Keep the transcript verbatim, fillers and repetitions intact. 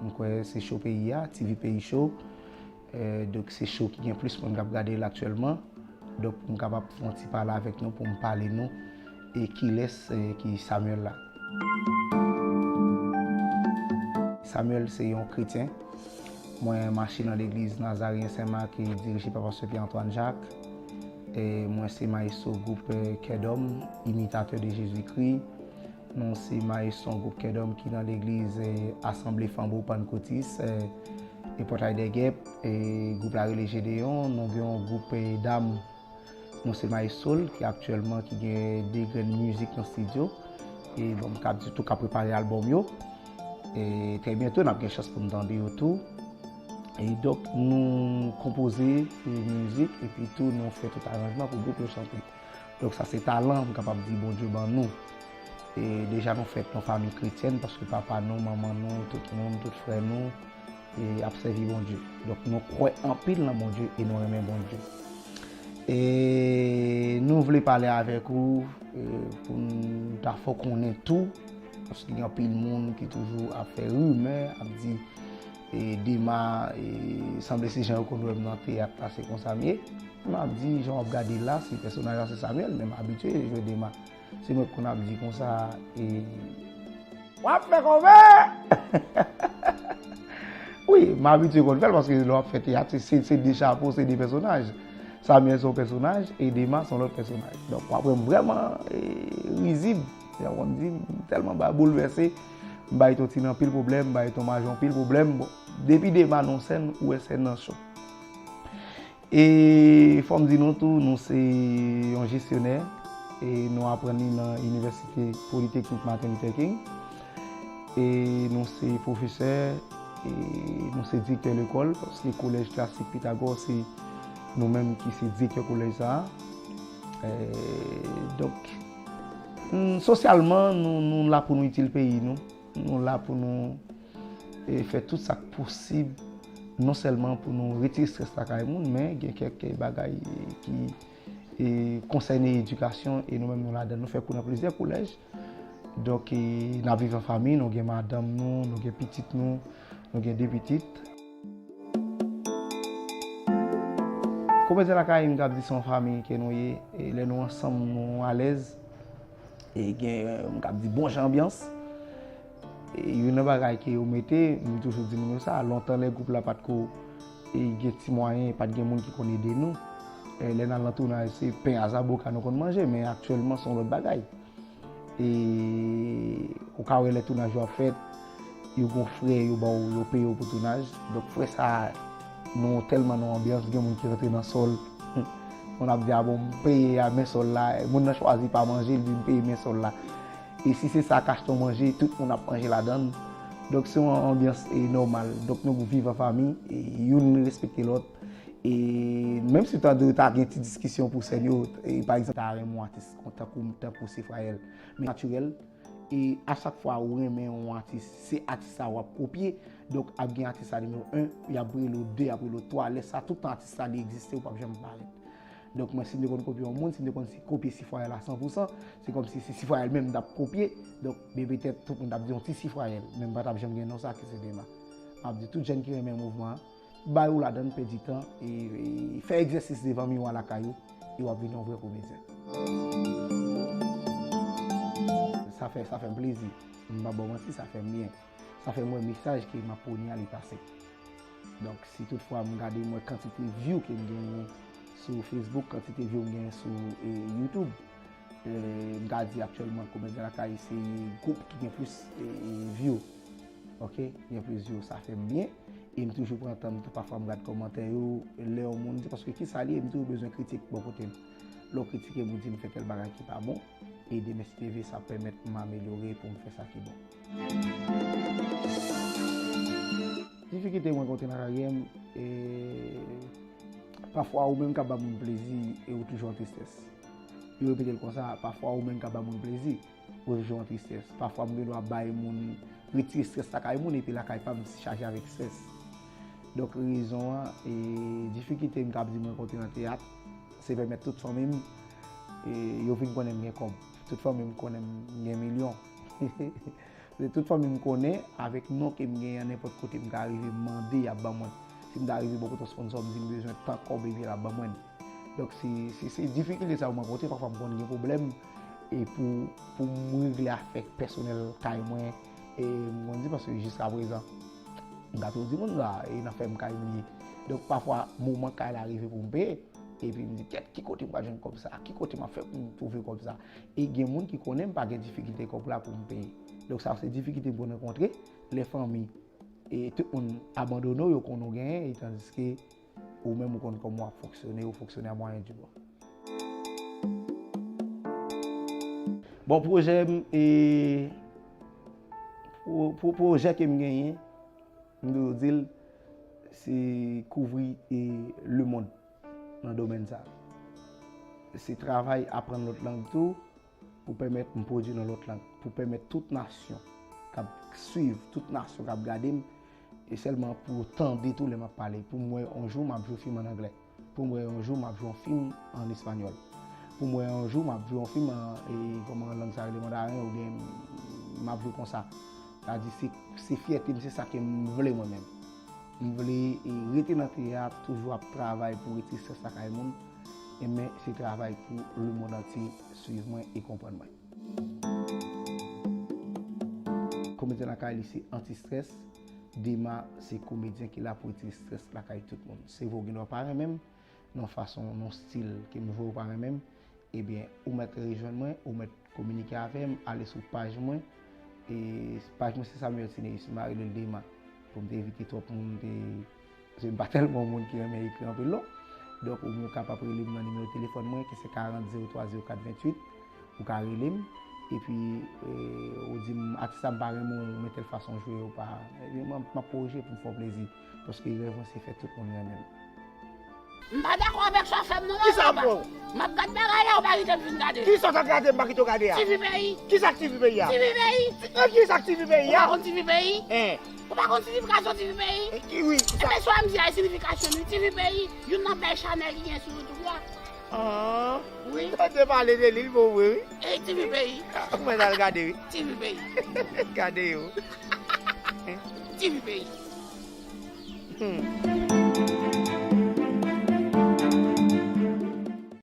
M kwè se cho peyi a, T V Peyi Cho. Eh, donk, se cho ki gen plis moun k ap gade l aktyèlman. Donk, pou m kapab fè yon ti pale avèk nou, pou m pale nou, e kilès, eh, ki Samuel la. Samuel se yon kretyen. Mwen mache nan legliz Nazaryen Sen Mak ki dirije pa pastè Pierre Antoine Jacques. E mwen se mayestwo gwoup, eh, Kèdòm, Imitatè de Jezikri. Nou se mayestwo gwoup Kèdòm ki nan legliz, eh, Asanble Fanbo Pannkotis, eh, e Pòtay dè Gèp, e gwoup la rele Jedeyon. Nou gen yon gwoup, eh, dam, nou se mayestwo l, ki aktyèlman ki gen de grenn mizik nan estidyo. E bon, m ka di tou k ap prepare albòm yo. E trè byento, n ap gen chans pou n tande yo tou. E donk, nou konpoze, eh, mizik, epi tou nou fè tout aranjman pou gwoup yo chante. Donk, sa se talan, m kapab di Bondye ban nou. E deja nou fèt nan fanmi kretyèn, paske papa nou, manman nou, tout moun, tout frè nou, e ap sèvi Bondye. Donk, nou kwè anpil nan Bondye e nou renmen Bondye. E nou vle pale avèk ou, e pou n ta fè w konnen tou, paske gen anpil moun ki toujou ap fè rimè, ap di, e Dema, e sanble se jan yo konn wè m nan teyat la, se konsa m ye. M ap di, jan w ap gade la, se pèsonaj la, se Samuel, men m abitye jwe Dema. Se mwen k konn ap di konsa, e w ap fè kòmè! Wi, m abitye konn fè l, paske lè w ap fè teyat, se, se, se de chapo, se de pèsonaj. Samuel se yon pèsonaj, e Dema se yon lòt pèsonaj. Donk, w ap wè m vrèman, e, rizib. Jan w konn di, m tèlman ba boulvèse, m bay Totin anpil pwoblèm, m bay Ton Majo anpil pwoblèm. Bon, depi Dema nan sèn, ou wè sèn nan cho. E fò m di nou tou, nou se yon jesyonè, e nou aprann li nan Inivèsite Politeknik Martin Luther King. E nou se pwofesè, e nou se direktè lekòl, paske Kolèj Klasik Pitagò se nou menm ki se direktè kolèj sa a. E, donk, n-, sosyalman, nou, nou la pou nou itil peyi nou. Nou la pou nou, e, fè tout sa k posib, non sèlman pou nou retire estrès lakay moun, men gen kèk bagay, e, ki, e, konsène edikasyon, e nou menm nou ladan l. Nou fè kou nan plizyè kolèj. Donk, e, n ap viv an fanmi, nou gen madanm nou, nou gen pitit nou, nou gen de pitit. Komedyen Lakay, m ka di se yon fanmi ke nou ye, e lè nou ansanm, nou alèz. E gen, m ka di, bon jan anbyans. E youn nan bagay ke yo mete, m toujou di moun yo sa, lontan lè gwoup la pa t ko, e gen ti mwayen, pa t gen moun ki konn ede nou. E lè n al nan tounaj, se pen a zaboka nou konn manje, men aktyèlman se yon lòt bagay. E ou ka wè lè tounaj yo ap fèt, yo gon frè, yo ba w, yo peye w pou tounaj. Donk frè sa, nou tèlman nan yon anbyans, gen moun ki rantre nan sòl. Moun ap di, "A bon, m peye a men sòl la." Moun nan chwazi pa manje, li di, "M peye men sòl la." E si se sa k achte yon manje, tout moun ap manje ladan l. Donk se yon anbyans, e, nòmal. Donk nou viv an fanmi, e youn respekte lòt. E menm si tande ta gen ti diskisyon pou sèn yo, e, pa egzanp, ta renmen yon atis kon tankou, tankou Sifrayèl, men natirèl, e a chak fwa ou renmen yon atis, se atis sa w ap kopye. Donk ap gen atis sa nimewo en, y ap rele w de, y ap rele w twa. Lè sa, tout tan atis sa li egziste, ou p ap janm parèt. Donk mwen, si m te konn kopye yon moun, si m te konn si kopye Sifrayèl a san pou san, se kòmsi se Sifrayèl menm m t ap kopye. Donk men petèt tout moun t ap di yon ti Sifrayèl, men m pa t ap janm gen non sa ki se Dema. M ap di tout jèn ki renmen mouvman an, ba yo ladan l, pèdi tan, e, e fè egzèsis devan miwa lakay ou, e w ap vin yon vrè komedyen. Sa fè, sa fè m plezi. M pa ba w manti, sa fè m byen. Sa fè m wè mesaj ke m ap pwone a li pase. Donk, si toutfwa m gade, m wè kantite view ke m genyen sou Facebook, kantite view m genyen sou, e, YouTube, e, m ka di aktyèlman Komedyen Lakay se gwoup ki gen plis, e, e, view. Oke, gen plis view, sa fè m byen. E m toujou pran tan m, pafwa m gad kòmantè yo, lè yon moun di, paske kisa l ye, m toujou bezwen kritik bò kote m. Lè w kritike m, ou di m fè tèl bagay ki pa bon, e Demen City T V, sa ap pèmèt m amelyore pou m fè sa ki bon. Difikilte m rankontre nan karyè m, e pafwa ou menm k ap ba moun plezi e ou toujou an tristès. Yo repete l konsa, pafwa ou menm k ap ba moun plezi, ou toujou an tristès. Pafwa m gen dwa bay moun, retire estrès lakay moun, epi lakay pa m chaje avèk estrès. Donk rezon an, e difikilte m ka ap di m rankontre nan teyat, se pèmèt tout fanmi m, e yo vin konnen m gen kòb. Tout fanmi m konnen m gen milyon. Se tout fanmi m konnen, avèk non ke m genyen an, nenpòt kote m ka rive, m mande, y ap ban mwen. Si m ta rive bò kote yon sponsò, m di m bezwen tan kòb, ebyen l ap ban mwen l. Donk, se, se, se difikilte sa yo m rankontre, pafwa m konn gen pwoblèm, e pou, pou m regle afè pèsonèl kay mwen, e m konn di, paske jiskaprezan, m ka toujou di moun sa, e nan fèm kay m ye. Donk, pafwa, moman kay la rive pou m peye, epi m di, kèt, ki kote m pral jwenn kòb sa? Ki kote m ap fè pou m twouve kòb sa? E gen moun ki konnen m pa gen difikilte kòb la pou m peye. Donk, sa se difikilte m konn rankontre, lè fanmi e tout moun abandone w, yo konn ou genyen, e tandiske ou menm ou konn kòman w ap fonksyone, ou fonksyone a mwayen di bò. Bon, pwojè m, e, pwo-, pwo-, pwojè ke m genyen, m toujou di l, se kouvri, e, lemonn nan domèn sa. Se travay aprann lòt lang tou, pou pèmèt m pwodui nan lòt lang, pou pèmèt tout nasyon k ap swiv, tout nasyon k ap gade m, e sèlman pou yo tande tou lè m ap pale, pou m wè yon jou m ap jwe fim ann anglè, pou m wè yon jou m ap jwe yon fim ann espanyòl, pou m wè yon jou m ap jwe yon fim an, e, kòman lang sa rele, mandaren, oubyen m ap jwe konsa. Sa di, se, se fyète m, se sa ke m vle mwen menm. M vle, e, rete nan teyat, toujou ap travay pou retire estrès lakay moun, e men se travay pou lemonn antye swiv mwen e konprann mwen. Komedyen lakay li se Anti Strès. Dema se komedyen ki la pou retire estrès lakay tout moun. Se vre w gen dwa pa renmen m, nan fason, nan stil ke m jwe w pa renmen m, ebyen, ou mèt rejwenn mwen, ou mèt kominike avè m, ale sou paj mwen. E paj mwen se Samuel Cineus, m a rele l Dema. Pou m te evite twòp moun te, paske m pa tèlman moun ki renmen ekri anpil non. Donk, ou kapab rele m nan nimewo telefòn mwen, ki se karant zewo twa zewo kat venntuit. Ou ka rele m, epi, e, ou di m, atis sa m pa renmen w, men tèl fason w jwe, ou pa, epi m, m ap korije pou m fè w plezi. Paske rèv mwen se fè tout moun renmen m. M pa dakò avèk sa w fè m non, papa. Ki sa m fè w? M ap gad bagay la, ou pa kite m fin gade. Ki sa w t ap gade, m pa kite w gade a? T V Peyi. Ki sa k T V Peyi a? T V Peyi. Ti-, e, ki sa k T V Peyi a? Ou pa konn T V Peyi? Hein? Ou pa konn siyifikasyon T V Peyi? E, ki, wi, ki sa? Ebyen, swa m di a siyifikasyon li, T V Peyi, youn nan bèl chanèl ki gen sou YouTube la. Ah. Wi. Tande pale de li, l bon vre, wi. E T V Peyi. Ah, mwen al gade, wi. T V Peyi. Gade yo. Hein? T V Peyi. Hmm.